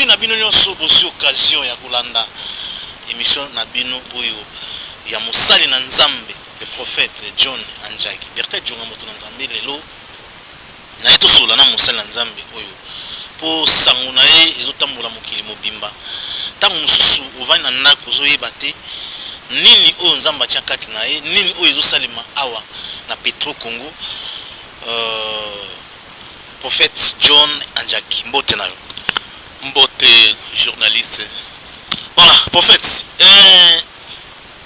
Merci na bino nyonso bozwi occasion ya kolanda émission na bino oyo ya mosali na Nzambe, le prophète John Anjaki. Bertin Djonga, moto na Nzambe. Lelo naye tosola na mosali na Nzambe oyo mpo sango na ye ezotambola mokili mobimba. Ntango mosusu ovandi na ndako, ozoyeba te nini oyo Nzambe atia kati na ye, nini oyo ezosalema awa na Petro Congo. Prophète John Anjaki, mbote na yo. Mbote, journaliste. Voilà, prophète,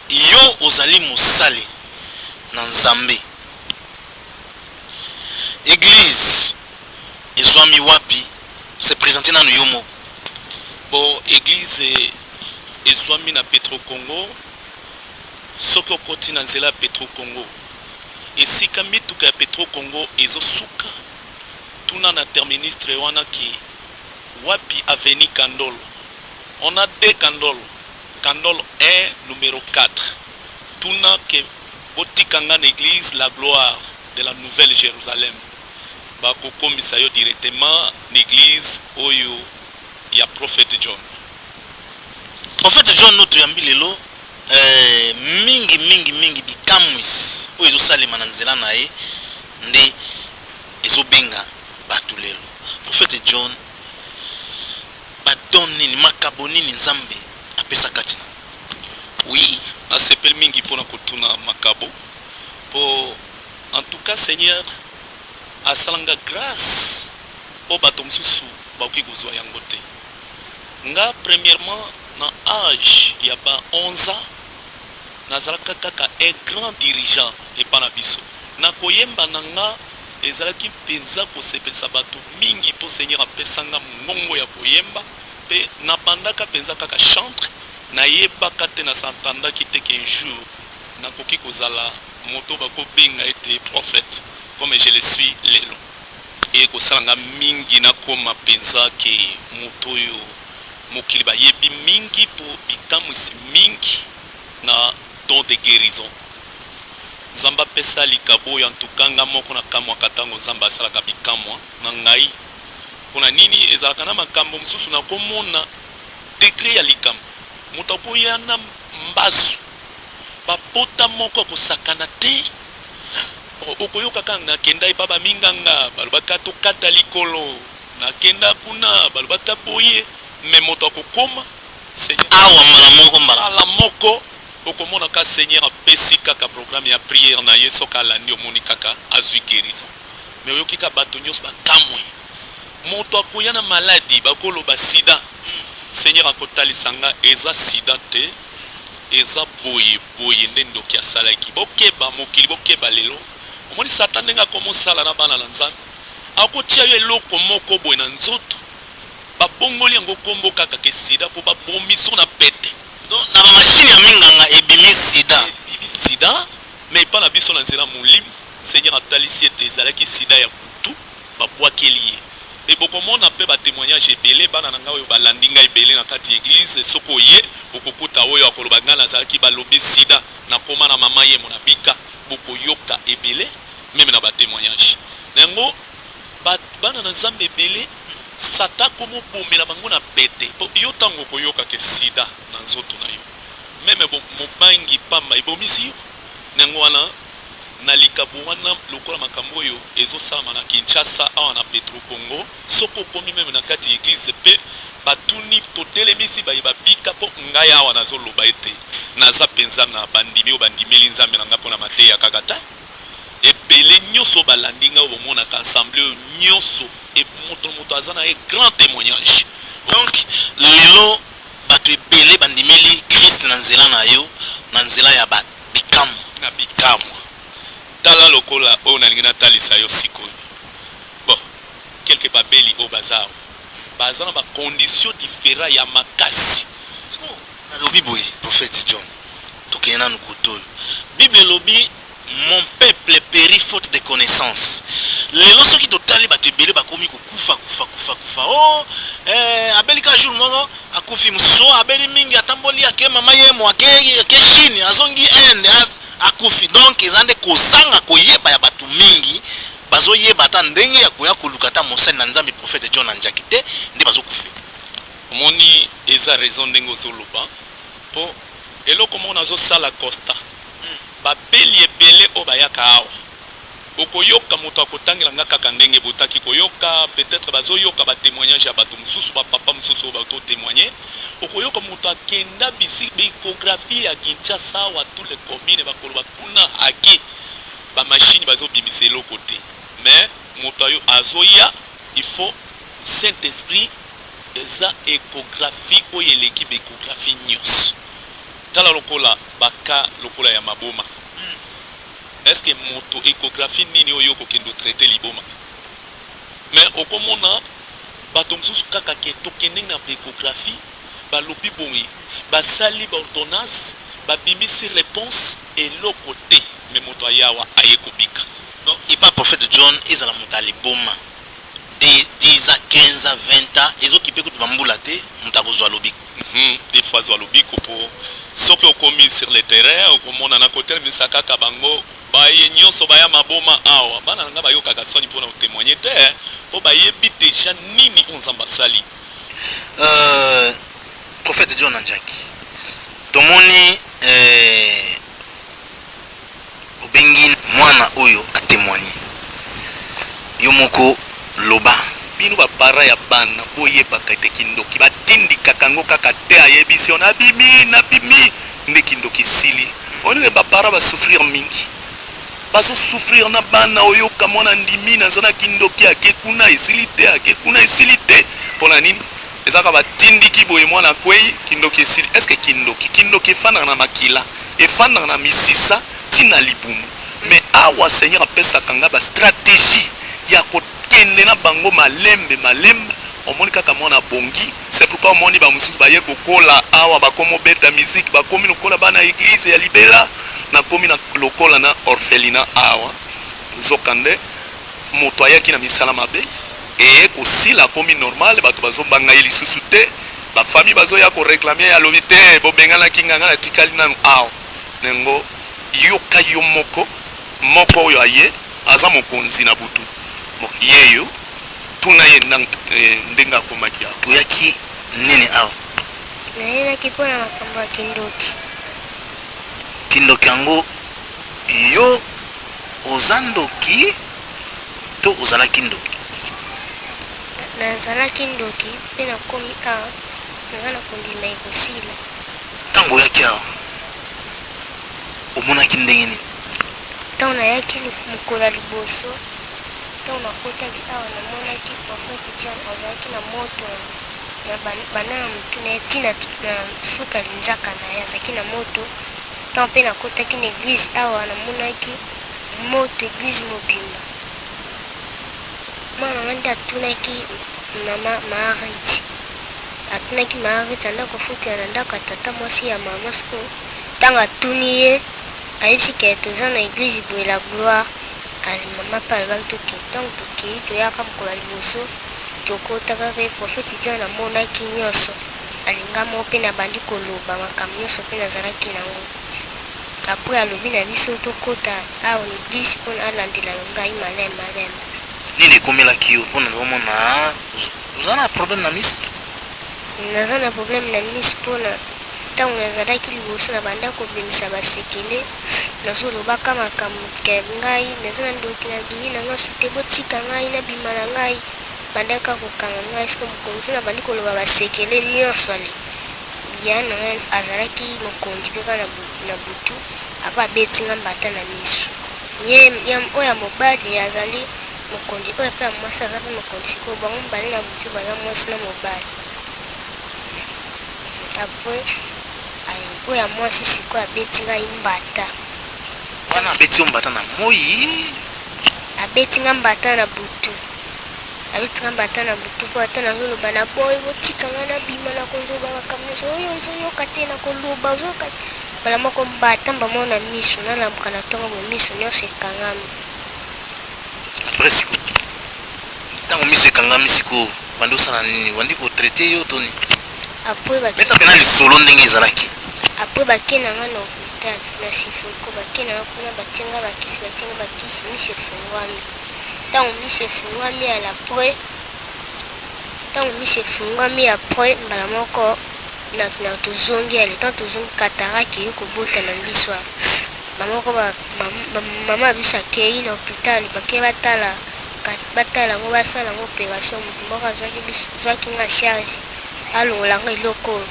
yo ozali mosali na Nzambe. Église ezwami wapi? Se présente nanu yo moko. Bon, église ezwami na Petro Congo. Soki okoti na nzela ya Petro Congo, esika mituka ya Petro Congo ezosuka, tuna na terminus wana ke wapi avenue Kandolo. On a deux Kandolo, Kandolo 1, numéro 4. Tuna ke botika nga na église La Gloire de la Nouvelle Jérusalem, bakokomisa yo directement na église oyo ya prophète John. Prophète John, no toyambi lelo mingi mingi mingi bikamwisi oyo ezosalema na nzela na ye nde ezobenga bato lelo. Prophète John, badon nini, makabo nini Nzambe apesa kati na Oui, nasepeli mingi mpona kotuna makabo, mpo en tout cas Seigneur asalanga grâce mpo bato mosusu bakoki kozwa yango te. Nga, premièrement, na âge ya ba 11 ans, nazalaka kaka un grand dirigeant epa na biso. Na koyemba na nga ezalaki mpenza kosepelisa bato mingi, mpo Seigneur apesanga mongongo ya koyemba, mpe nabandaka mpenza kaka chantre. Nayebaka te, nasantandaki te ke un jour nakoki kozala moto bakobenga ete prophète comme je le suis lelo. Ekosala nga mingi nakóma mpenza ke moto oyo mokili bayebi mingi mpo bikamwisi mingi na don de guérison Nzambe apesa likabo oyo. Antuka nga moko nakamwaka ntango Nzambe asalaka bikamwa na ngai. Mpona nini? Ezalaka na makambo mosusu nakomona degré ya likambo. Moto akoya na mbasu, bapota moko akosakana te. Okoyoka kaka: nakenda epa baminganga, balobaka tokata likolo, nakenda kuna, balobaka boye. Me moto akokoma awa mbala moko, mbala mbala moko, okomona ka Seigneur apesi kaka programme ya prière na ye. Soki alandi, omoni kaka azwi guérison. Me oyoki ka bato nyonso bakamwe. Moto akoya na maladi, bakoloba sida, Seigneur akotalisa nga eza sida te, eza boye boye nde ndoki asalaki. Bokeba mokili, bokeba lelo. Omoni Satan ndenge akomosala na bana na Nzambe, akotia yo eloko moko boye na nzoto, babongoli yango nkombo kaka ke sida mpo babomiso na pete. Donc na bamashine ya minganga ebimi sida. Ebimi sida, mais epa na biso na nzela molimo, Seigneur atalisi ete ezalaki sida ya butu babwakeli ye. E bokomona mpe batémoignage ebele. Bana na ngai oyo balandi ngai ebele na kati ya église, soki oye, okokuta oyo akoloba: ngai nazalaki, balobi sida, nakóma na mama yemo, na bika. Bokoyoka ebele même na batémoignage na yango. Bana na Nzambe ebele, Satan komobomela bango na pete, mpo yo ntango okoyoka ke sida na nzoto na yo, même mobangi pamba ebomisi yo. Na yango wana, na likabo wana, lokola makambo oyo ezosalama na Kinshasa awa na Petro Congo, soki okomi même na kati ya église mpe batuni, totelemisi baye babika. Mpo ngai awa nazoloba ete naza mpenza na bandimi oyo bandimeli Nzambe na ngai mpo na mateya kaka te. Ebele nyonso balandi ngai, oyo bomonaka ensemble oyo nyonso, moto na moto aza na ye grand témoignage. Donc lelo bato ebele bandimeli Christ na nzela na yo, na nzela ya bikamwa. Na bikamwa. Tala lokola oyo nalingi natalisa yo sikoyo. Bon, quelque babeli oyo baza awa, baza na bacondition différent ya makasi. Nalobi boye, prophète John, tokende nanu kote oyo Bible elobi: "Mon peuple périt faute de connaissance." Lelo soki totali, bato ebele bakomi kokufa, kufa, kufa, kufa. O eh, abeli ka jour moko, akufi. Mosusu oyo abeli mingi, atamboli, ake mama yemo, ake Chine, azongi Inde, akufi. Donc eza nde kozanga koyeba ya bato mingi. Bazoyeba ata ndenge ya koya koluka ata mosali na Nzambe prophète John Anjaki te, nde bazokufela. Omoni eza raison ndenge ozoloba po eloko moko nazosala constat, babeli ebele oyo bayaka awa, okoyoka moto akotangela nga kaka ndenge botaki koyoka, peut-etre bazoyoka ba temoignage ya bato mosusu, ba papa mosusu oyo bato témoigner. Okoyoka moto akenda bisi échographie ya Kinshasa awa, tous les communes bakoloba kuna ake ba machine bazobimisa eloko te. Mais moto ayo azoya, il faut Saint Esprit. Eza échographie oyo eleki ba échographie nyonso. Tala lokola baka lokola ya maboma, est ce que moto échographie nini oyo okokende otraite liboma? Mais okomona bato mosusu kaka ke tokende na baéchographie, balobi boye, basali baordonnance, babimisi réponse, eloko te. Mais moto ayawa aye kobika. Donc epa prophète John, ezala moto ya liboma 10 ans, 15 ans, 20 ans, ezokipe kutu bambula te, moto akozwa lobiko. Des fois azwa lobiko, mpo soki okomi sur le terrain, okomona na kotelemisa kaka bango baye nyonso baya maboma awa. Bana na nga bayokaka soni mpona kotémoigne te, mpo bayebi déjà nini oyo Nzambe asali. Prophète John Anjaki, tomoni obengi mwana oyo atémoigne, yo moko loba. Bino baparents ya bana, boyebaka ete kindoki batindikaka yango kaka te. Ayebisi yo nabimi, nabimi nde kindoki esili. Olinge baparents basouffrir mingi, bazosouffrir na bana. Oyoka mwana ndimi naza na kindoki, ake kuna esili te, ake kuna esili te. Mpona nini? Ezaka batindiki boye, mwana akwei, kindoki esili. Est-ce kindoki efandaka na makila, efandaka na misisa, ntina libumu? Mais awa Seigneur apesaka nga bastratégie ya kokende na bango malembe malembe. Omoni kaka mwana abongi. C'est pourquoi omoni bamosusu baye kokola awa, bakomi obeta musique, bakomi lokola bana église ya libela. Nakomi na lokola na orphelinat awa. Nzokande moto ayaki na misala mabe, eye kosila, akomi normal, bato bazobanga ye lisusu te, bafamille bazoya koréclamer ye, alobi te, bobenganaki nga, nga natikali nanu awa. Nengo yoka yo moko moko oyo aye aza mokonzi na butu. Bon, ye yo tuna ye ndenge akomaki awa. Oyaki nini awa? Nayelaki mpona makambo ya kindoki. Kindoki yango, yo oza ndoki to ozalaki ndoki? Nazalaki ndoki, mpe nakomi awa, naza na kondima ekosila. Ntango oyaki awa, omonaki ndenge nini? Ntango nayaki mokolo ya liboso, ntango nakotaki awa, namonaki prophète John azalaki na moto na banda na motu na ye ntina na suka linzaka na ye, azalaki na moto. Ntango mpe nakotaki na église awa, namonaki moto église mobimba. Mwana nga nde atunaki mama Marit, atunaki Marit anda kofutela na ndako ya tata mwasi ya mama. Siko ntango atuni ye, ayebisi ke toza na église boye, La Gloire. Ali mama mpe alobaki tokende. Ntango tokei, toyaka mokolo ya liboso, tokotaka mpe prophète John amonaki nyonso, alinga moko mpe nabandi koloba makambo nyonso mpe nazalaki nango. Après alobi na biso tokota awa na église mpona alandela ngai malembe malembe. Nini ekomelaki yo? Mpona omona oza na problème na miso. Naza na problème na miso mpona ntango nazalaki liboso na banda kobimisa basekele, nazolobaka makambo ke ngai naza na ndoki, nalingi na nga su te, botika ngai nabima na ngai. Bandaka kokanga ngai. Siko mokolo mosusu nabandi koloba basekele nyonso, ale ya na ngai azalaki mokonzi mpe kaka na butu apa abeti nga mbata na miso. Ye oyo ya mobali azali mokonzi, oyo mpe ya mwasi aza mpe mokonzi. Sikoyo bango mibale na butu baza mwasi na mobali. Après oyo ya mwasi sikoyo abeti ngai mbata. Wana abeti yo mbata na moi? Abeti nga mbata na butu, abeti nga mbata na butu mpo ata nazoloba na boye, botika nga nabima, na koloba makambo nyonso oyo ozoyoka te, na koloba ozoyoka te. Mbala moko mbata mbamo na miso, nalamuka na ntongo boye, miso nyonso ekangami. Après sikoyo, ntango miso ekangami, sikoyo bandi osala nini? Bandi kotraite yo to nini? Après beta mpena lisolo ndenge ezalaki. Après bake na nga na hôpital na Sifoko, bake na nga kuna, batie nga bakisi, batie nga bakisi, miso efungwami. Ntango miso efungwami, ala après. Ntango miso efungwami après mbala moko na, na tozongi ale ntango tozongi cataracte eye kobota na liso awa. Mama moko ba, mama biso akei na hôpital, bakei batala batala yango, basala yango opération. Motu moko azwaki biso, azwaki nga charge, alongola nga eloko oyo.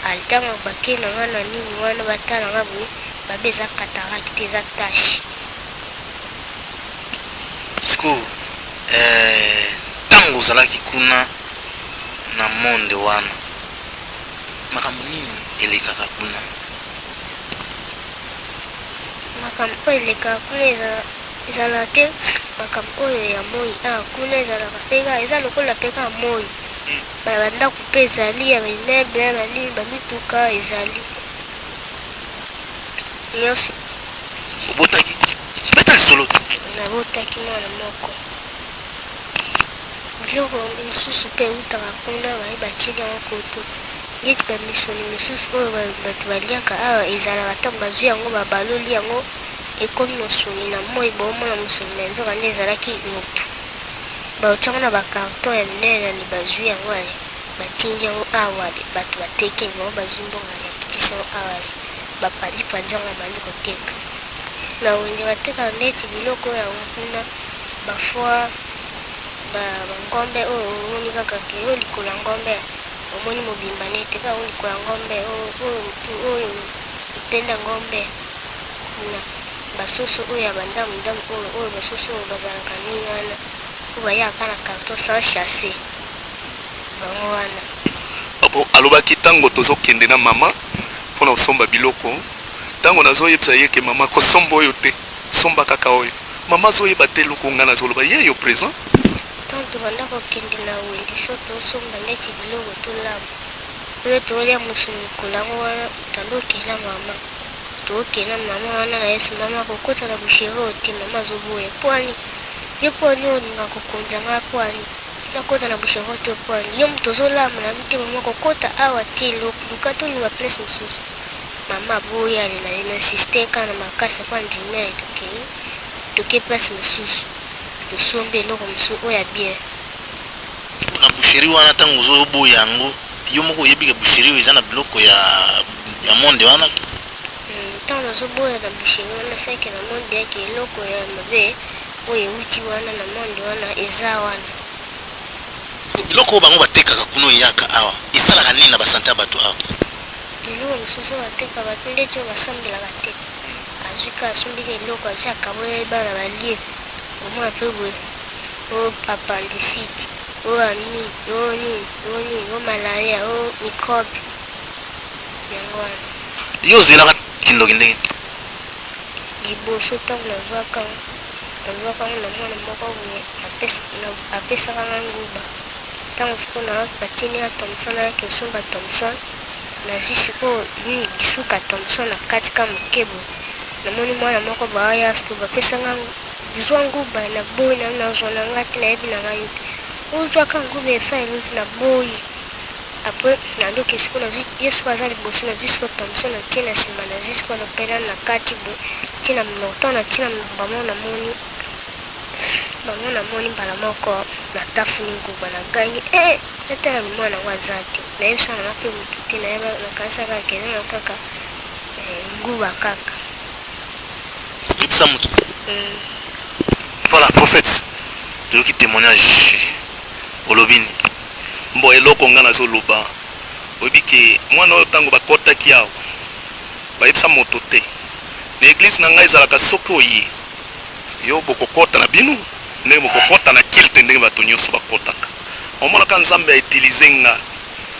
Ale ntango bakei na nga na nini wana, batala nga boye, babe eza cataracte te, eza tache. Sikoyo ntango ozalaki kuna na monde wana, makambo nini elekaka kuna? Makambo oyo elekaka kuna ezalaka te makambo oyo ya moi awa. Kuna ezalaka mpe kaka, eza lokola mpe kaka moi, bandako mpe ezali ya baimmeuble, ya banini, bamituka ezali nyonso. Obotaki? Beta lisolo te. Nabotaki mwana moko. Biloko mosusu mpe eutaka kuna, baye batili yango koto, neti bamisuni misusu oyo bato baliaka awa ezalaka, ntango bazwi yango, babaloli yango, ekomi mosuni. Na moi boomona mosuni, me nzoka nde ezalaki motu. Baotiango na bacarton ya minene, nani bazwi yango, ale batindi yango awa, ale bato bateki bango, bazwi mbongo, bakitisi yango awa, ale bapanzi-panzi yango, babandi koteka na wenze. Batekaka neti biloko oyo yango kuna, bafoie, bangombe oyo omoni kaka ke oyo likolo ya ngombe, omoni mobimba nete kaka oyo likolo ya ngombe, oyo motu, oyo ependa ngombe kuna, basoso oyo ya bandamu ndamu, oyo oyo basoso oyo bazalaka nini wana, oyo bayaka na carton sans chasser bango wana. Bon, alobaki ntango tozokende na mama mpona kosomba biloko, ntango nazoyebisa ye ke mama, kosomba oyo te, somba kaka oyo, mama azoyeba te eloko ngai nazoloba ye yo présent. Ntango tobanda kokende na wenze, so tosomba neti biloko tolamba, oyo tolia mosuni mikolo yango wana, tando okenda mama, tokenda mama wana, nayebisi mama kokota na boucherie oyo te. Mama azoboya. Po ani yo, po ani olinga kokonza ngai? Po ani nakota na boucherie te? Po ani yo moto ozolamba? Nayebi te, mama, kokota awa te, luka toluka place mosusu. Mama aboyi. Ale na insiste kaka na makasi po andimi. Ale tokei, toke place mosusu, tosombi eloko mosusu oyo ya bien. Na boucherie wana, ntango ozoboya yango, yo moko oyebi ke boucherie oyo eza na biloko ya monde wana? Ntango nazoboya na boucherie wana, seke na monde yake eloko ya mabe oyo euti wana na monde wana eza wana. Biloko oyo bango batekaka kuna, oyaka awa, esalaka nini na basanté ya bato awa? Biloko mosusu bateka, bato ndeti oyo basambelaka te, azwi ka asombiki eloko, azwi akaboleli bana balie, omona mpe boye o appendicite, o ami, o nini, o nini, o malaria, o microbe, yango wana. Yo ozwelaka kindoki ndenge? Liboso ntango nazwaka, nazwaka ngo na mwana moko boye apesaka nga nguba. Ntango sikoyo batindi nga Thomson, nayaki kosomba Thomson, nazwi sikoyo nini, suka Thomson na kati ka moke boye, namoni mwana moko baoya siko bapesanga zwa nguba na boyi, na nazwa na nga te, nayebi na ngai yo te, ozwaka nguba esaleli oti, na boyi. Après nandoki sikoyo, nazwi ye sikoyo aza liboso, nazwi sikoyo Thomson, natie na nsima, nazwi sikoyo lopela na kati boye, tie na monoko. Ntango natie na monoko, bango namoni, bango namoni mbala moko natafuni nguba, nagangi e, natala mwana yango aza te. Nayebisa nanga mpe motu te, nayeba nakanisaka keza na kaka nguba kaka. Yebisa motu. Voilà, prophète, toyoki témoignage, olobi nini? Mbo eloko nga nazoloba, oyebi ke mwana oyo, ntango bakɔtaki awa, bayebisa moto te. Na église na ngai ezalaka soki oye, yo bokokɔta na bino ndenge bokokɔta na culte, ndenge bato nyonso bakɔtaka. Omonaka Nzambe autiliser nga.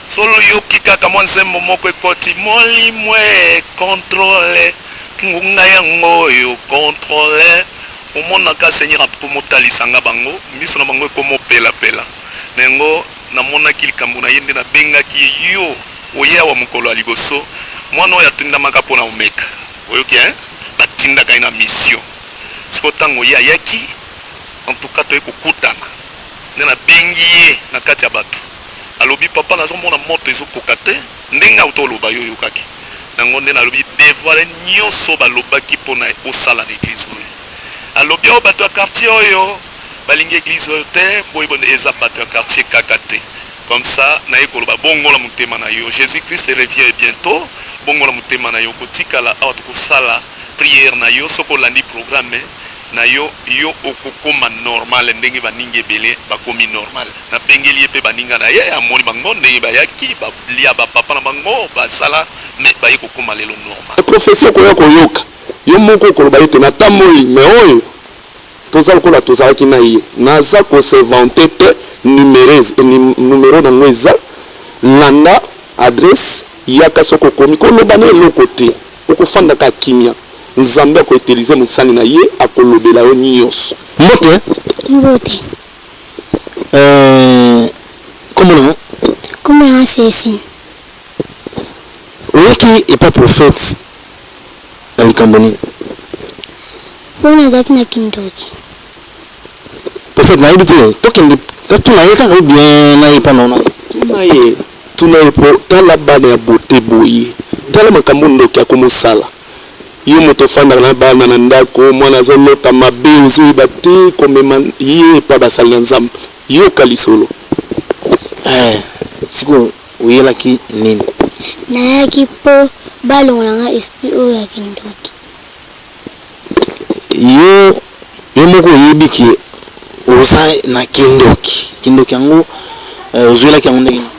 Solo yoki kaka mwa nzembo moko ekɔti, molimo econtrôle ngunga yango oyo contrôle, omonaka Seigneur akomotalisa nga bango, miso na bango ekomopelapela. Na yango namonaki likambo na ye, nde nabengaki ye. Yo oye awa mokolo ya liboso, mwana oyo atindamaka mpona omeka, oyoki hein? Batindaka ye na mission. Siko ntango ye ayaki, en tout cas toye kokutana, nde nabengi ye na kati ya bato. Alobi: "Papa, nazomona moto ezokoka te." Ndenge auta oloba, yo oyokaki nango, nde nalobi dévoile nyonso balobaki mpona osala na église oyo. Alobi oyo bato ya quartier oyo balingi église oyo te, boye boye. Eza bato ya quartier kaka te. Comme ça naye koloba bongola motema na yo Jesus Christ revient bientot bongola motema na yo okotikala awa tokosala prière na yo soki olandi programme na yo yo okokoma normal ndenge baninga ebele bakomi normal nabengeli ye pe baninga na ye amoni bango ndenge bayaki balia ba papa na bango basala mais baye kokoma lelo normal. Prophetie okoya koyoka yo moko okoloba ete natamboli mais oyo Toza lokola tozalaki na ye. Naza ko se vanter te numero na ngo eza landa adresse yaka soki okomi koloba na eloko te okofanda kaka kimia nzambe ako utiliser mosali na ye akolobela yo nioso. Mbote. Mbote. Euh, kombo na yo? Kombo na nga Ceci. Oyaki epa prophète na likambo nini? Po nazalaki na kindoki. Prophète nayebi te tokende natuna ye kaka ou bien naye epa na yo nanu? Tuna ye, tuna ye po tala bana ya beaute boye, tala makambo ndoki akomosala. Yo moto ofandaka na bana na ndako, mwana azolota mabe ozoyeba te komema ye epa basali na Nzambe. Yoka lisolo. Eh sikoyo oyelaki nini? Nayaki po balongola nga esprit oyo ya kindoki. Yo yo moko oyebi ke oza na kindoki, kindoki yango ozuelaki yango ndenge nini?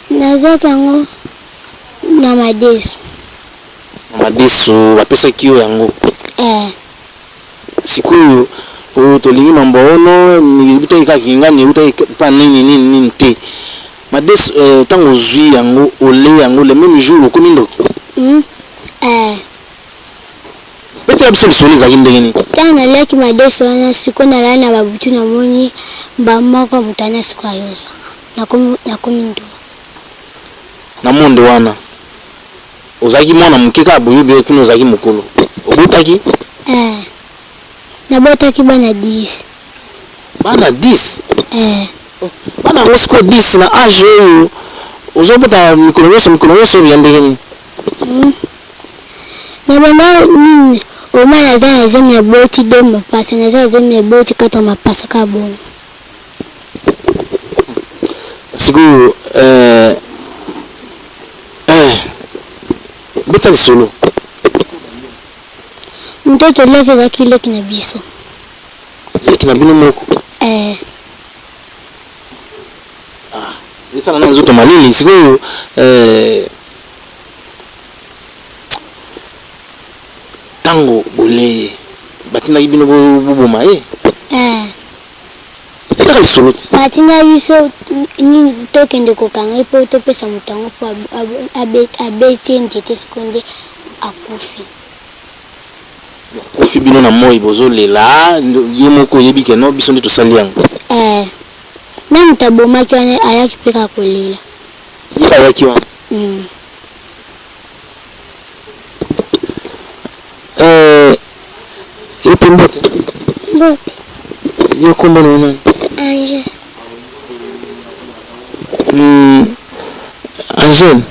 Nazuaki yango na madesu. Na madesu bapesaki yo yango? Eh. Sikoyo po tolingi mambo ono ewutaki kaka kingani ewutaki pa nini nini nini te madesu eh, tango ozui yango ole yango le meme jour okomi ndoki? Hum eh. Betela biso lisolo ezalaki ndenge nini? Tango naliaki madesu wana sikoyo nalali na ba butu namoni mbala moko moto wana sikoyo aye ozua nga nakomi nakomi ndoki. Na monde wana ozalaki mwana moke kaka boye ou bien kuna ozalaki mokolo? Obotaki? Eh. Nabotaki bana 10. Bana 10? Eh. Bana yango sikoyo 10 na age oyo ozobota mikolo nyonso mikolo nyonso ya ndenge nini? Hmm. Nabanda nini oma naza na zemi naboti deux mapasa naza na zemi naboti quatre mapasa kaka bongo. Sikoyo eh, eh, beta lisolo. Mtoto leki ezalaki leki na biso. Leki na bino moko? Eh. Ah, esala na nzoto malili sikoyo eh, tango boleye batindaki bino boboma ye? Eh. Kaka lisolo ti. Batinda biso nini tokende kokanga ye po topesa moto yango po abeti ye nzete sikoyo nde akufi. Akufi bino na moyi bozo lela ye moko oyebi ke non biso nde tosali yango. Eh na moto abomaki wana ayaki pe kaka kolela. Ye pe ayaki wana? Hum. Eh yo pe mbote. Mbote. Yo kombo na yo nani? Angèle. Hmm, Angèle.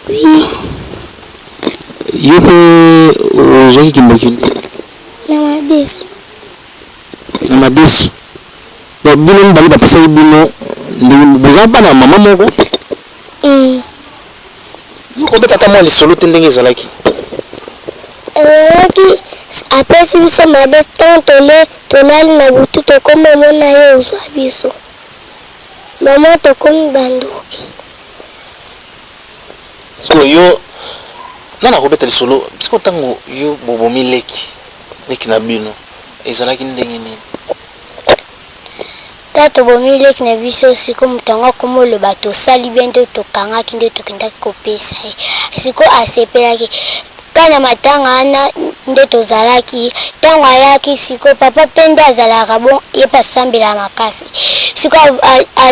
Oui. Yo pe ozwaki kindoki? Na madesu. Na madesu. Donc bino mibale bapesaki bino ndenge boza bana ya mama moko? Mm. Yo kobeta ata mwa lisolo te ndenge ezalaki? Ezalaki apesi biso madesu ntango tole tolali na butu tokomi omona ye ozwa biso mama tokomi bandoki. Sikoyo yo nani akobeta lisolo sikoyo ntango yo bobomi leki leki na bino ezalaki ndenge nini? Tata tobomi leki na biso sikoyo moto yango akomi oloba tosali bien nde tokangaki nde tokendaki kopesa ye sikoyo asepelaki kaka na matanga wana nde tozalaki ntango ayaki sikoyo papa mpe nde azalaka bon ye mpe asambelaka makasi sikoyo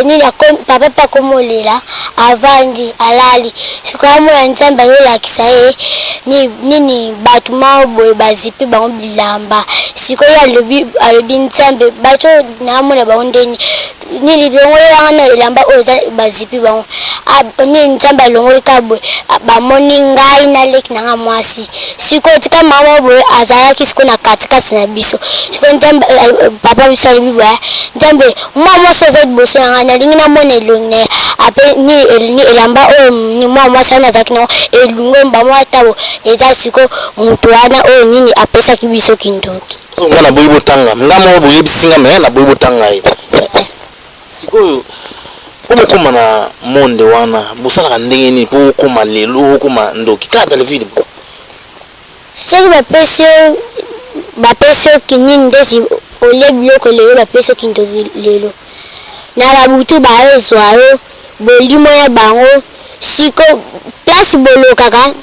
nini papa mpe akomi olela avandi alali sikoyo amona nzambe azolakisa ye nini bato moko boye bazipi bango bilamba sikoyo ye alobi alobi nzambe bato oyo naamona bango ndeni nini longolela nga na elamba oyo eza bazipi bango. Nini Nzambe alongoli kaka boye, bamoni ngai na leki na ngai mwasi. Sikoyo tika mama boye azalaki sikoyo na katikati na biso. Sikoyo Nzambe, papa biso alobi boye, Nzambe, mwa mwasi aza liboso na ngai, nalingi namona elongi na ye. Ape ni elamba oyo mwa mwasi wana azalaki nango elungwe mwa tabo, eza sikoyo moto wana oyo nini apesaki biso kindoki. Nga naboyi botanga nga moko boyebisi nga mais naboyi botanga ye. Sikoyo po bokoma na monde wana bosalaka ndenge nini po okoma lelo okoma ndoki kaka dans le vide boye? Soki bapesi yo bapesi yo kinini ndeti olie biloko lelo bapesi yo kindoki lelo na ba butu bayo zua yo bolimo ya bango siko place bolokaka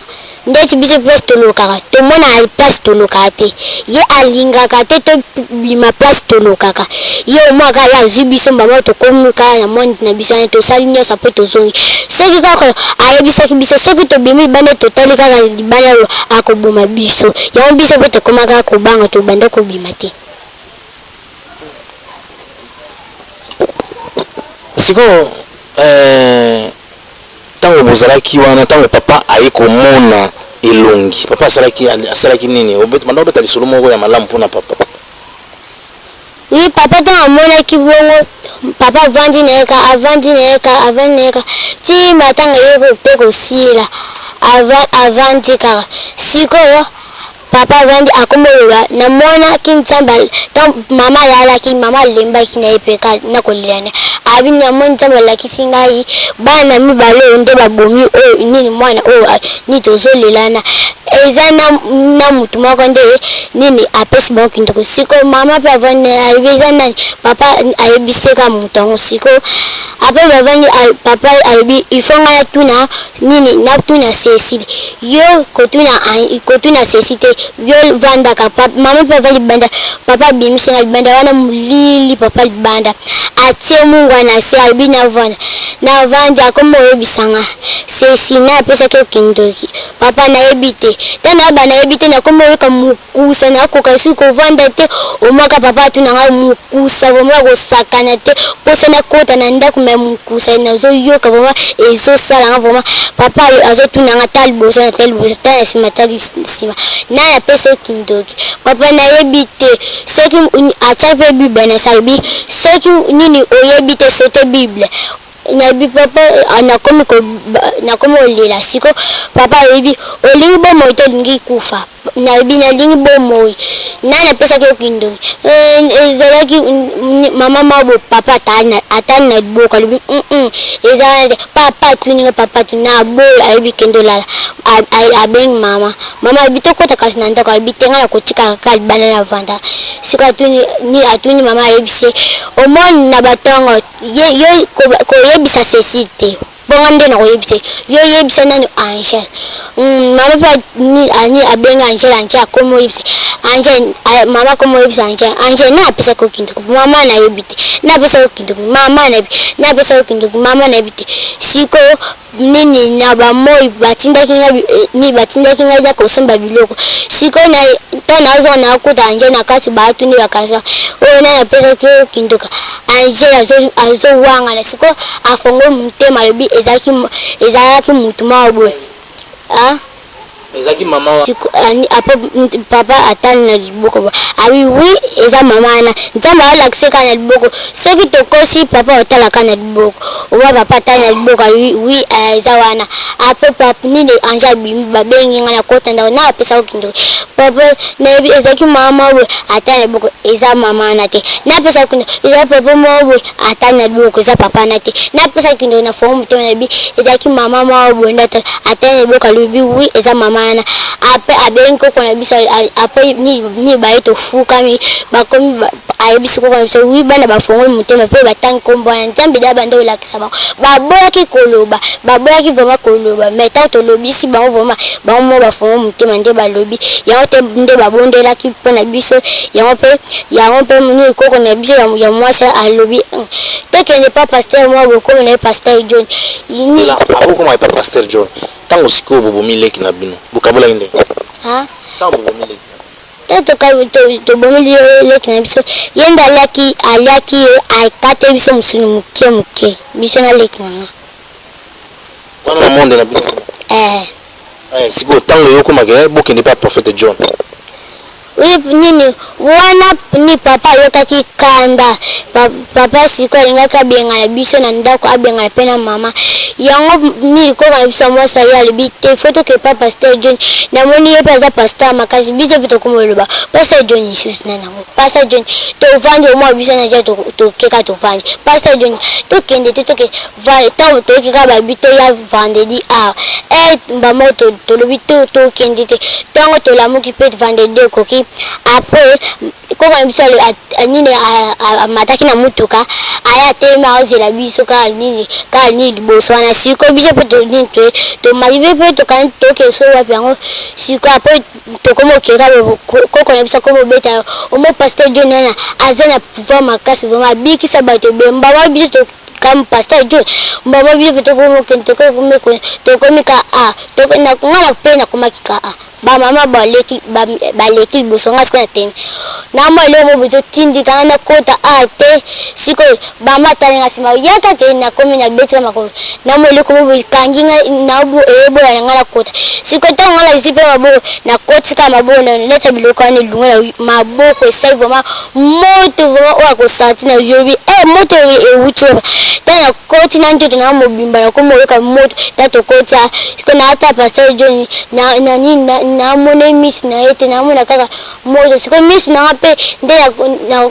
ndeti biso place tolokaka tomonaka place tolokaka te ye alingaka te tobima place tolokaka ye omwaka ye azwi biso mbama tokomi kaka na monde na biso wana tosali nyonso apo tozongi soki kaka ayebisaki biso soki tobimi libanda totali kaka libanda oyo akoboma biso yango biso mpe tokoma kaka kobanga tobanda kobima te. Sikoyo eh, tango bozalaki wana, tango papa aye komona elongi, papa asalaki asalaki nini? Obeta banda obeta lisolo moko ya malamu pona papa. Oui papa tango amonaki bongo, papa avandi na ye kaka, avandi na ye kaka, avandi na ye kaka ti matanga eye pe kosila, avandi kaka sikoyo. Papa avandi akomi oloba namonaki nzambe tango mama alalaki mama alembaki na ye pe na kolela na abi namoni nzambe alakisi ngai bana mibale oyo nde babomi oyo nini mwana oyo nini tozolelana eza na, na mutu moko nde nini apesi bango kindoki sikoyo mama pe avandi ayebi eza nani papa ayebisi ye kaka mutu yango sikoyo apres bavandi papa alobi il faut ngai natuna Nini natuna Cecile yo kotuna kotuna Cecile te yo vandaka mama pe avandi libanda papa abimisi nga libanda wana molili papa libanda atie mungwa na se alobi navanda navandi akomi koyebisa nga Cecile naye apesaki yo kindoki papa nayebi te tango naloba nayebi te nakomi koyoka Kusa nakoka lisusu kovanda te omwaka papa atuna ngai mukusa vraiment kosakana te posa nakota na ndako me mukusa nazoyoka vraiment ezosala nga vraiment papa azotuna nga ta liboso na ta liboso ta na nsima ta nsima nani apesa yo kindoki papa nayebi te soki atiaki mpe bible na salobi soki nini oyebi te sote bible Nayebi papa nakomi ko nakomi kolela siko papa ayebi olingi bomoi to olingi kufa nayebi nalingi bomoi nani apesaki yo kindoki ezalaki mama mabo papa atali na liboko alobi eza wana te papa atuni nga papa atuni naboyi alobi kende olala abengi mama mama alobi tokota kasi na ndako alobi te nga nakotikala kaka libanda navanda siko atuni mama ayebisi ye omoni na batongo Ye yo koyebisa Cecile te po nga nde nakoyebisa ye yo yebisa nanu Angel hum mama pe ani abengi Angel Angel akomi oyebisa Angel mama akomi oyebisa Angel Angel nani apesaki yo kindoki mama nayebi te nani apesaki yo kindoki mama nayebi nani apesaki yo kindoki mama nayebi te sikoyo nini na ba moi batindaki nga nini batindaki ngai na kosomba biloko sikoyo na ntango nazonga nakuta Angel na kati batuni bakasa oyo nani apesaki yo kindoka Angel azowangana sikoyo afongoli motema alobi ezalaki ezalaki mutu moko boye ah Ezalaki mama wa. Apo papa atali na liboko abi oui eza mama wana nzambe alakisa kaka na liboko soki tokosi papa otala kaka na liboko omwa papa atali na liboko abi oui eza wana apo papa nini ange abimi babengi nga na kota ndako na apesa ko kindoki papa nayebi ezalaki mama moko boye atali na liboko eza mama wana te napesa kindoki eza papa moko boye atali na liboko eza papa wana te napesa kindoki na fongo motema nayebi ezalaki mama moko boye nde atali na liboko alobi oui eza mama wana apres abengi koko na biso apres nini baye tofukami bakomi ayebisi koko na biso oui bana bafongoli motema mpe batangi nkombo wana nzambe da banda olakisa bango baboyaki koloba baboyaki vraiment koloba mais ntango tolobisi bango vraiment bango moko bafongoli motema nde balobi yango te nde babondelaki mpo na biso yango mpe yango mpe nini koko na biso ya mwasi alobi tokende pa pasteur moko bokomi na ye pasteur John Zela akokoma epa pasteur John tango sikoyo bobomi leki na bino bokabolaki ndenge tango bobomi leki na bino tobomi leki na biso ye nde aliaki aliaki ye akate biso mosuni moke moke biso na leki na nga. Wana na monde na bino. Eh. Eh, sikoyo ntango eyokomaka eh, bokende mpe ya prophète John. Oui, nini wana ni papa ayokaki kanda. Papa sikoyo alingaki abengana biso na ndako, abengana mpe na mama. Yango nini koko na biso ya mwasi aye alobi te, faut toke pa pasteur John. Namoni ye mpe aza pasteur makasi, biso mpe tokoma oloba pasteur John lisusu nani yango? Pasteur John, tovandi omwa biso na ja tokeka tovandi. Pasteur John, tokende te toke ntango toyoki kaka babi toya vendredi awa. Eh, mbamo tolobi to tokende te. Ntango tolamuki mpe vendredi ekoki. Après koko na biso nini amataki na motuka aya atelemi aozela biso kaka nini kaka nini liboso wana. Sikoyo biso mpe nini tomati mpe tokani toke so wapi yango. Sikoyo après tokomi okeka koko na biso akomi obeta omo pasteur John wana aza na pouvoir makasi vraiment, abikisa bato ebele. Mbama biso kama pasteur John, mbama biso mpe tokomi okende tokomi tokomi ka a nga na mpe nakomaki ka a bamama baleki baleki liboso, nga sikoyo natemi na mwa eloko moko ezotindika nga nakota a te. Sikoyo bama atali nga nsima, yaka te, nakomi nabetika makolo na mwa eloko moko ekangi nga eyeboya na nga nakota. Sikoyo ntango nga nazwi mpe maboko, nakotika maboko na neti biloko wana elunga na maboko, esali vraiment moto vraiment oyo akosanti na yobi e moto ewuti wapi. Ntango nakoti na nzoto na mobimba, nakomi oyoka moto. Ntango tokoti sikoyo na ata pasteur John na nini, namona miso na ye te, namona kaka moto. Sikoyo miso nanga mpe nde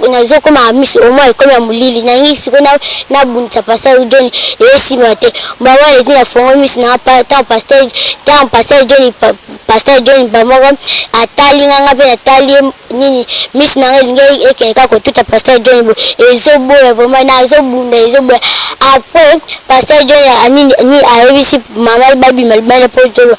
nazokoma miso omoi ekomi ya molili. Nangi sikoyo nabundisa pasteur John, esimba te. Mbama leti nafongo miso nanga, ntango pasteur John, pasteur John bamoko atali nga, nga mpe natali ye. Nini miso nanga elingi ekende kaka kotuta pasteur John boye, ezoboya vraiment, nazobunda ezoboya. Après pasteur John nini nini ayebisi mama babima libanda mpo toloba.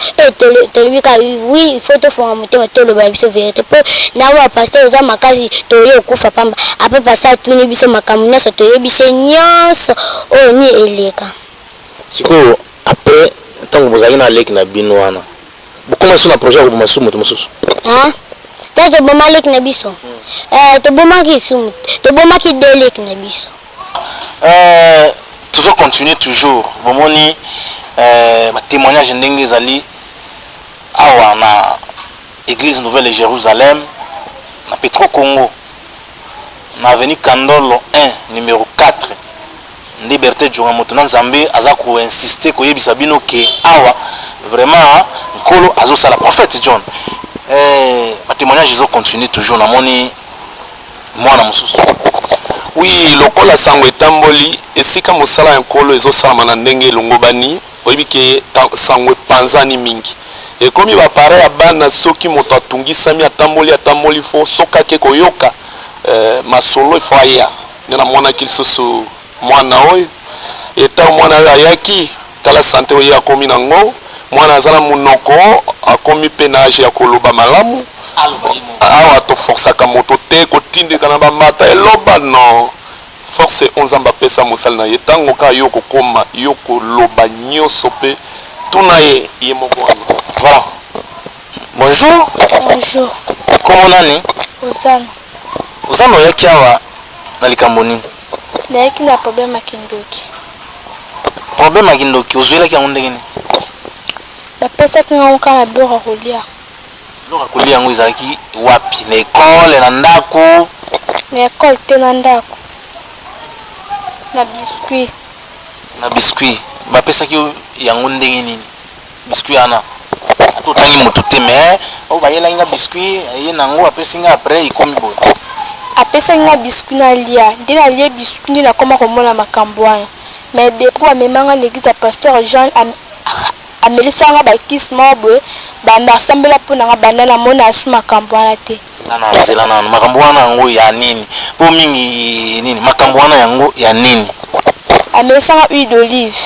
Tolobi kaka oui, il faut tofonga motema, toloba na biso vérité mpo namona pasteur oza makasi, toye okufa pamba. Après pasteur atuni biso makambo nyonso, toyebisi nyonso oyo nini eleka. Sikoyo après ntango bozalaki na leki na bino wana, bokoma so na projet ya koboma su moto mosusu? Te, toboma leki na biso, tobomaki sumu, tobomaki de leki na biso. Tozo continuer toujours. Bomoni batémoignage ndenge ezali awa na Église Nouvelle Jérusalem na Petro Congo, na avenue Kandolo 1 numéro 4. Nde Bertin Djonga, moto na Nzambe, aza koinsister koyebisa bino ke awa vraiment Nkolo azosala. Prophète John, batémoignage ezocontinue toujours. Namoni mwana mosusu. Oui, lokola sango etamboli esika mosala ya Nkolo ezosalama na ndenge elongobani, oyebi ke sango epanzani mingi, ekomi bapare ya bana. Soki moto atungisami, atamboli atamboli, faut soki ake koyoka masolo, ifo aya. Nde namonaki lisusu mwana oyo. Etango mwana oyo ayaki, tala santé oyo akomi nango. Mwana aza na monoko, akomi mpe na age ya koloba malamu. Awa toforsaka moto te kotindika na bamata eloba, non. Force oyo Nzambe apesa mosali na ye, ntango kaka yo kokóma yo koloba nyonso mpe tuna ye ye moko wana. Voilà, bonjour. Bonjour. Kombo nani? Osana. Ozana, oyaki awa na likambo nini? Nayaki na problème ya kindoki. Problème ya kindoki, ozwelaki yango ndenge nini? Bapesaki ngango kaka na biloko ya kolia. Biloko ya kolia yango ezalaki wapi? Na ekole, na ndako? Na ekole te, na ndako, na biscuit. Na biscuit. Bapesaki yo yango ndenge nini, biscuit wana? Ata otangi motu te, mais oyo bayelaki nga biscuit, ye nango apesi nga, après ekomi boye. Apesaki nga biscuit nalia, nde nalie biscuit nde nakoma komona makambo wana. Mais depuis bamemanga na église ya pasteur Jean, amelisaka nga bakisi moko boye, banda asambela mpo na nga, banda namona asu makambo wana te. Zela nano, zela nano. Makambo wana yango ya nini? Mpo mingi nini makambo wana yango ya nini? Amelisanga huile d'olive,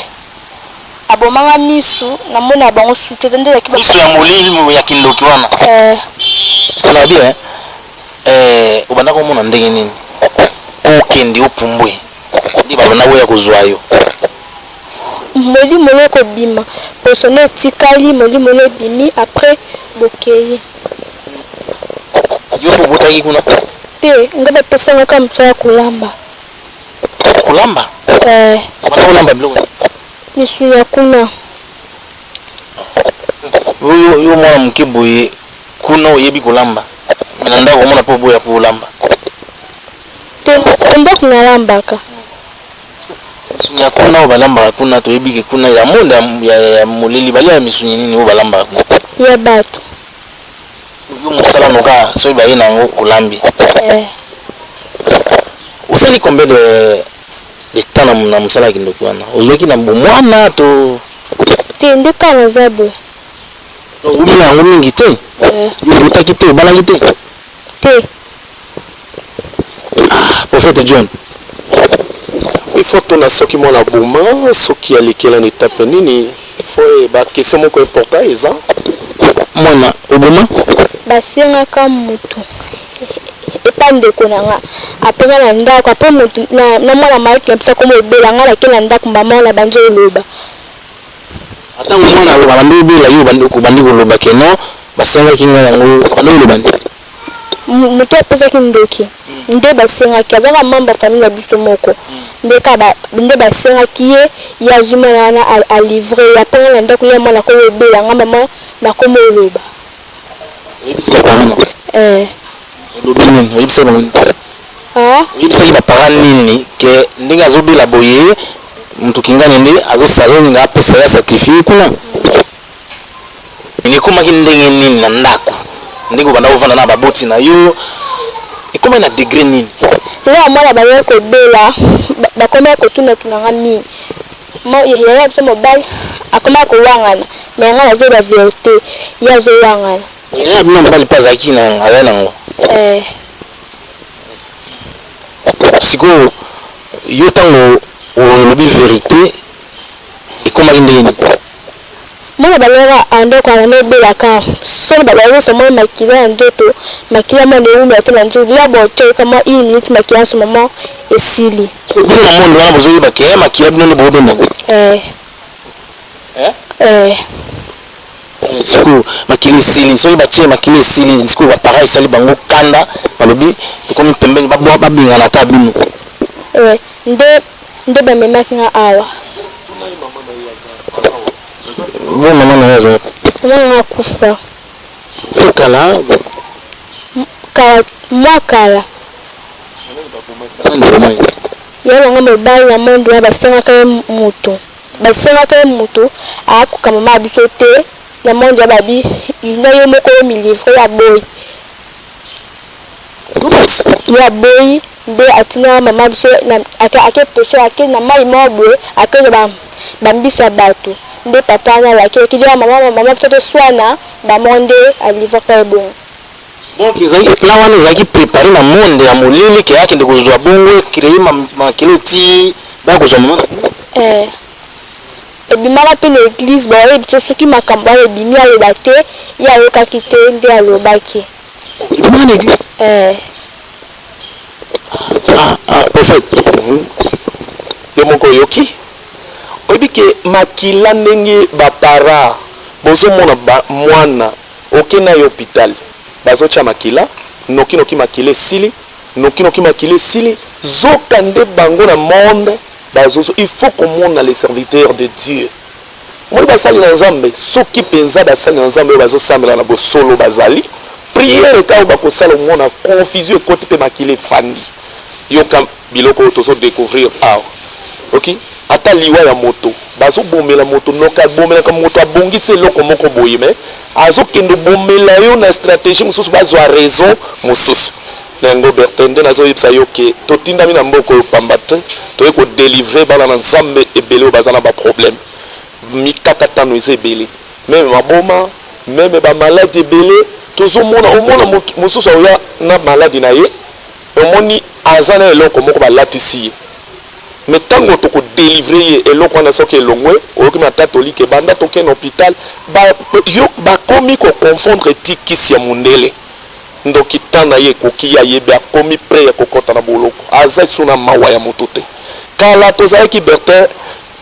abomanga misu, namona bango suki eza nde ezalaki. Miso ya molimo ya kindoki wana? Eh. Sikoyo bien, obanda komona ndenge nini? Okende opumbwe nde babanda koya kozwa yo? Molimo no ekobima, poso no etikali, molimo no ebimi, après bokei. Yo mpo obotaki kuna? Te, nga bapesanga kaka mosala ya kolamba. Kolamba? Eh. Obanda kolamba biloko nini? Misuni ya kuna. Yo, yo mwana moke boye kuna oyebi kolamba, mais na ndako omona mpe oboya mpo olamba. Te, na ndako nalambaka. Misuni ya kuna oyo balambaka kuna, toyebi ke kuna ya monde ya, ya, ya molili baliaka misuni nini oyo balambaka kuna? Ya bato. Yo mosala no kaka soki baye na yango olambi. Eh. Osali combien de de temps na, na mosala ya kindoki wana? Ozwaki na bomwana to? Te, nde kaka naza boye. Owumela yango mingi te? Eh. Yo obotaki te, obalaki te? Te. Ah, prophète John. Il faut tuna soki mwana aboma, soki alekela na etape nini. Il faut ba question moko important eza. Mwana oboma? Basengaka mutu epa ndeko na nga apres nga na ndako apres mutu na, na mwana mike na biso akoma obela nga nake na ndako mama na bandi oloba. Atango mwana abandi obela yo obandi koloba ke non basengaki nga yango obandi koloba nini? Moto apesaki ndoki nde basengaki azalaka membre ya famille na biso moko nde ka nde basengaki ye ye azwi mwana wana a livre ye apres nga na ndako ye mwana akomi obela nga mama nakomi oloba. Oyebisi ba parents na yo? Eh. Olobi nini? Oyebisaki bango nini? Ah? Oyebisaki ba parents nini ke ndenge azobela boye mutu kingani nde azosala olinga apesa ye a sacrifier ye kuna? Ekomaki ndenge nini na ndako? Ndenge obanda kovanda na baboti na yo ekomaki na degre nini? Nga mwana bandaki kobela bakomaki kotunatuna nga mingi yaya na biso mobali akomaki kowangana mais nga nazoloba verite ye azowangana. Yaya na bino mobali pe azalaki na azali na yango? Eh. Sikoyo yo tango olobi verite ekomaki ndenge nini? Mwana balora andoko wana obela ka soni ba bazo mwa makila ya nzoto makila mwa nde ewumela te na nzoto la bote kama une minute makila en ce moment esili. Bino na monde wana bozo yeba ke makila bino nde bo benda ngo. Eh. Eh? Eh. Eh, sikoyo makila esili soki batie makila esili sikoyo ba parents esali bango kanda balobi tokomi pembeni babengana ata bino. Eh, nde nde bamemaki nga awa. Bo mama na yo aza wapi? Mama na nga akufa. Fo kala? Kala, mwa kala. Nani aboma ye? Yaya na nga mobali na monde wana basengaka ye mutu. Basengaka ye mutu akoka mama na biso te na monde wana babi na yo moko yo mi livre ye aboyi. Ye aboyi nde atina mama biso ake peche ake na mayi moko boye ake kozwa ba mbisi ya batu nde papa wana alakeli ye mama mama biso toswana ba moko nde a livraka ye bongo. Donc ezalaki plan wana ezalaki prepare na monde ya molili ke akende kozwa bongo e creer makelele ti baya kozwa mama na bino. Eh ebimaka pe na eglise bayebi biso soki makambo wana ebimi aloba te ye ayokaki te nde alobaki. Ebimaka na eglise? Eh. Ah, ah, prophète. Yo moko oyoki? Oyebi ke makila ndenge ba para bozomona ba mwana oke naye hopital bazotia makila noki noki makila esili noki noki makila esili zoka nde bango na monde bazozo il faut komona les serviteurs de Dieu Omoni basali na Nzambe, soki penza basali na Nzambe oyo bazosambela na bosolo bazali, prière tango bakosala omona confusion ekoti pe makila efandi. Yoka biloko oyo tozo decouvrir awa. Ok? Ata liwa ya moto, bazobomela moto, noki abomelaka moto abongisi eloko moko boye mais azokende obomela yo na strategie mosusu bazwa raison mosusu. Na yango Bertin nde nazoyebisa yo ke totindami na mboka oyo pamba te, toye ko delivrer bana na Nzambe ebele oyo baza na ba problèmes. Mikakatano eza ebele, meme maboma, meme ba maladi ebele tozomona. Omona mutu mosusu akoya na maladi na ye, omoni aza na eloko moko balatisi ye, mais tango toko delivrer ye eloko wana soki elongwe, oyoki matatoli ke banda toke na hopital ba yo bakomi ko confondre ti kisi ya mundele. Ndoki temps na ye ekoki ye ayebi akomi pret ya kokota na boloko aza lisusu na mawa ya mutu te kala tozalaki Bertin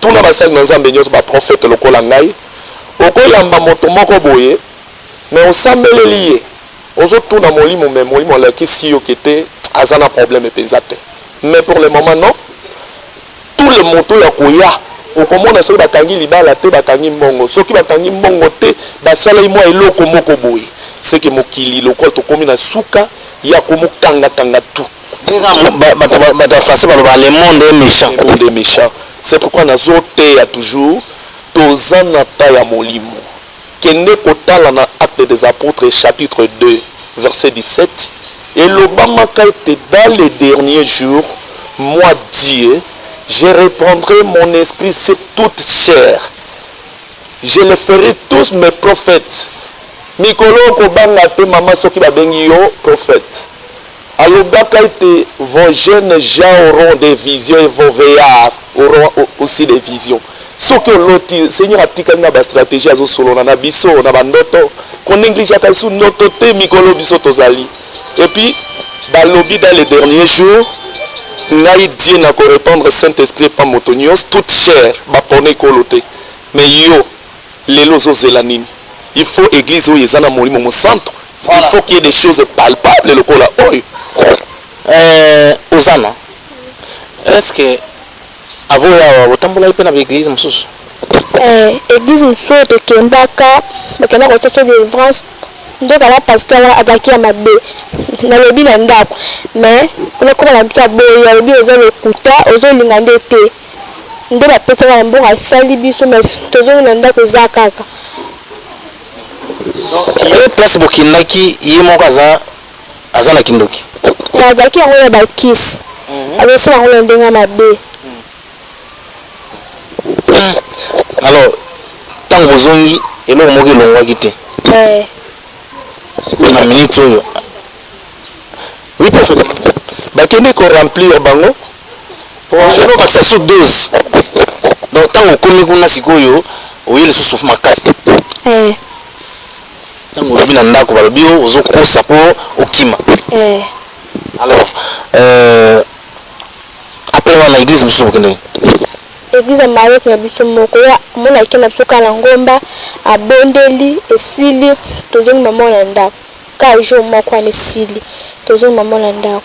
tuna basali na nzambe nioso ba prophète lokola ngai okoyamba moto moko boye mais osambeleli ye ozo tuna molimo mais molimo alakisi yo ke te aza na problème penza te mais pour le moment non tout le moto oyo akoya. Okomona soki bakangi libala te, bakangi mbongo. Soki bakangi mbongo te, basalaki mwa eloko moko boye. Seke mokili lokola tokomi na suka ya komokanga kanga tout. Ndenge kaka bato ya français balobaka le monde est mechant. Le monde est mechant. C'est pourquoi nazoteya toujours, toza na temps ya molimo. Kende kotala na Actes des Apotres chapitre 2 verset 17, elobamaka ete dans les derniers jours, moi Dieu, je reprendrai mon esprit sur toute chair, je les ferai tous mes prophètes. Mikolo oyo kobanga te mama soki babengi yo prophète. Alobaka ete vos jeunes gens auront des visions et vos veillards auront aussi des visions. Soki oloti, Seigneur atikali na ba strategie azosolola na biso na ba ndoto. Ko negligeaka lisusu ndoto te mikolo biso tozali. Et puis balobi dans les derniers jours ngai Dieu nako repandre Saint Esprit epa moto nionso, toute chair, bapona ekolo te. Mais yo Lelo ozo zela nini? Il faut eglise oyo eza na molimo mosantu. Il faut qu'il y ait des choses palpables lokola oyo. Euh, Ozana, est-ce que avant oya awa otambolaki mpe na ba eglise mosusu? Eh, eglise mosusu oyo tokendaka, bakendaka kosala biso delivrance, nzoka na pasteur wana azalaki ya mabe. Nalobi na ndako, mais kuna koma na biso aboyi, alobi oza lokuta, ozolinga nde te. Nde bapesaka na mbongo asali biso mais tozongi na ndako eza kaka. Donc ye place bokendaki ye moko aza aza na kindoki? Eh azalaki yango ya ba kisi azosala yango na ndenge ya mabe. Alors tango bozongi eloko moko elongwaki te? Eh. Sikoyo na minute oyo oui prophète. Bakende ko remplir bango. Lelo obakisa lisusu dose donc tango okomi kuna sikoyo oye lisusu makasi. Eh. Tango olobi na ndako balobi yo ozo kosa po okima. Eh. Alors euh, après wana eglise mosusu bokendeki? Eglise ya Mayotte na biso moko ye amona ake na biso kaka na ngomba abondeli esili tozongi mama na ndako kaka jour moko wana esili tozongi mama na ndako.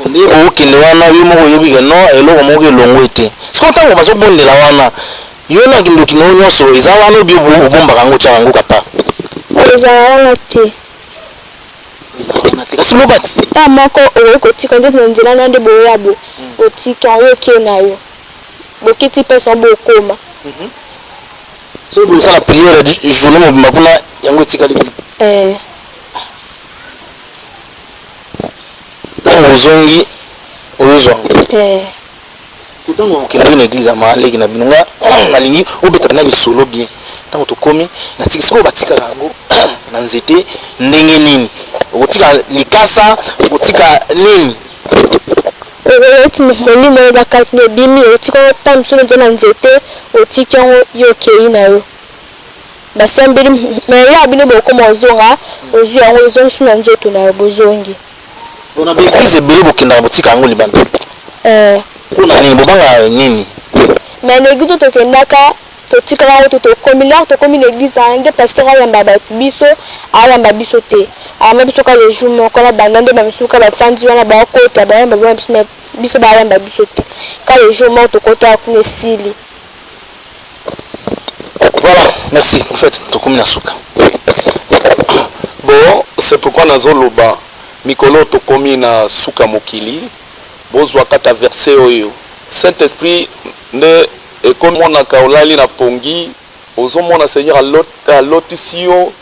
Nde bokende wana yo moko oyebi ke non eloko moko elongwe te. Sikoyo tango bazo bondela wana yo na kindoki na yo nionso eza wana ou bien obombaka yango otiaka yango kapa? Ezala wana te. Ezala wana te kasi loba ti. Heure moko okoki kotika nde na nzela na nde boya bo otiki yango yo oke na yo bokiti pe sango bokoma. Soki bosala prière journée mobimba kuna yango etikali kuna? Eh. Tango ozongi ozozwa yango. Eh. Tango okendaki na eglise ya ma leki na bino nga nalingi obeta na lisolo bien. Tango tokomi natiki sikoyo batikaka yango na nzete ndenge nini? Okotika likasa, okotika nini? Neti molimo oyo eza kati no ebimi otika yango tango mosusu eza na nzete otiki yango yo okeyi na yo. Basambeli mais ya bino bokoma ozonga ozui yango ozongisi na nzoto na yo bozongi. Donc na ba eglise ebele bokendaka botika yango libanda? Eh. Pona nini? Bobangaka nini? Mais na eglise oyo tokendaka totikaka yango te tokomi lors tokomi na eglise wana nde pasteur ayamba batu biso ayamba biso te ayamba biso kaka le jour moko na banda nde ba misusu kaka bafandi wana bakota bayamba biso mais biso bayamba biso te kaka le jour moko tokotaka kuna esili. Voilà, merci prophète, tokomi na suka. Bon, c'est pourquoi nazo loba mikolo tokomi na suka mokili, bozwa kaka verset oyo. Saint Esprit nde ekomonaka olali na pongi, ozomona Seigneur alotisi yo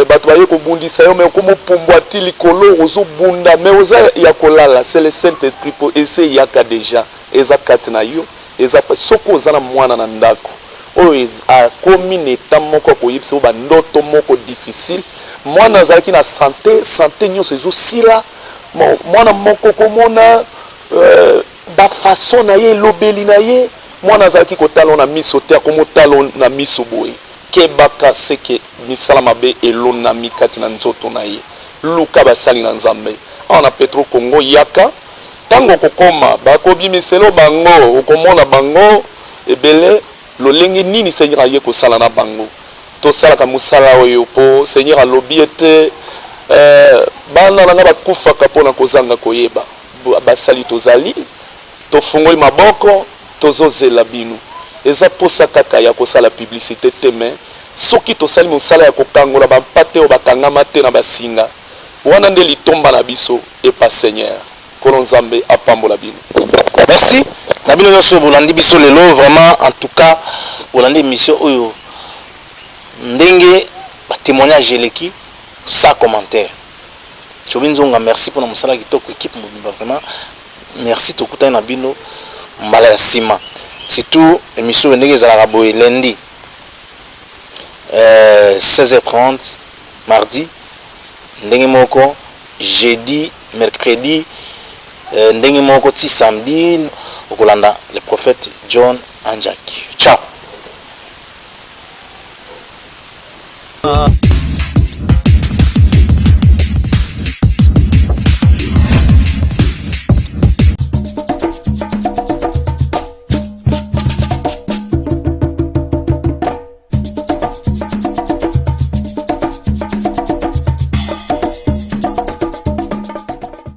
bato baye kobundisa yo mais okomi opumbwa ti likolo ozobunda mais oza ya kolala, c'est le Saint Esprit po esi eyaka dejà eza kati na yo. Eza pasi soki oza na mwana na ndaku oyo akomi na etat moko ya koyebisa yo ba ndoto moko difficile mwana azalaki na sante sante nionso ezo sila mwana moko okomona ba façon na ye elobeli na ye mwana azalaki kotala yo na miso te akomi otala yo na miso boye kebaka seke misala mabe elonami kati na nzoto na ye luka basali na nzambe awa na petro congo yaka Tango okokoma, bakobimiselo bango, okomona bango ebele, lolenge nini Seigneur aye kosala na bango. Tosalaka mosala oyo po Seigneur alobi ete, eh, bana na nga bakufaka po na kozanga koyeba. Basali tozali, tofungoli maboko, tozozela bino. Eza posa kaka ya kosala publicite te mais soki tosali mosala ya kokangola ba mpate oyo bakangama te na ba singa, wana nde litomba na biso epa Seigneur. Nkolo Nzambe apambola bino. Merci na bino nionso bolandi biso lelo vraiment en tout cas bolandi emission oyo ndenge ba temoignage eleki sans commentaire Chobi Nzonga merci pona mosala kitoko equipe mobimba vraiment merci tokutani na bino mbala ya sima surtout emission oyo ndenge ezalaka boye lundi euh, 16h30 mardi ndenge moko jeudi mercredi euh, ndenge moko ti samedi okolanda le prophète John Anjaki ciao.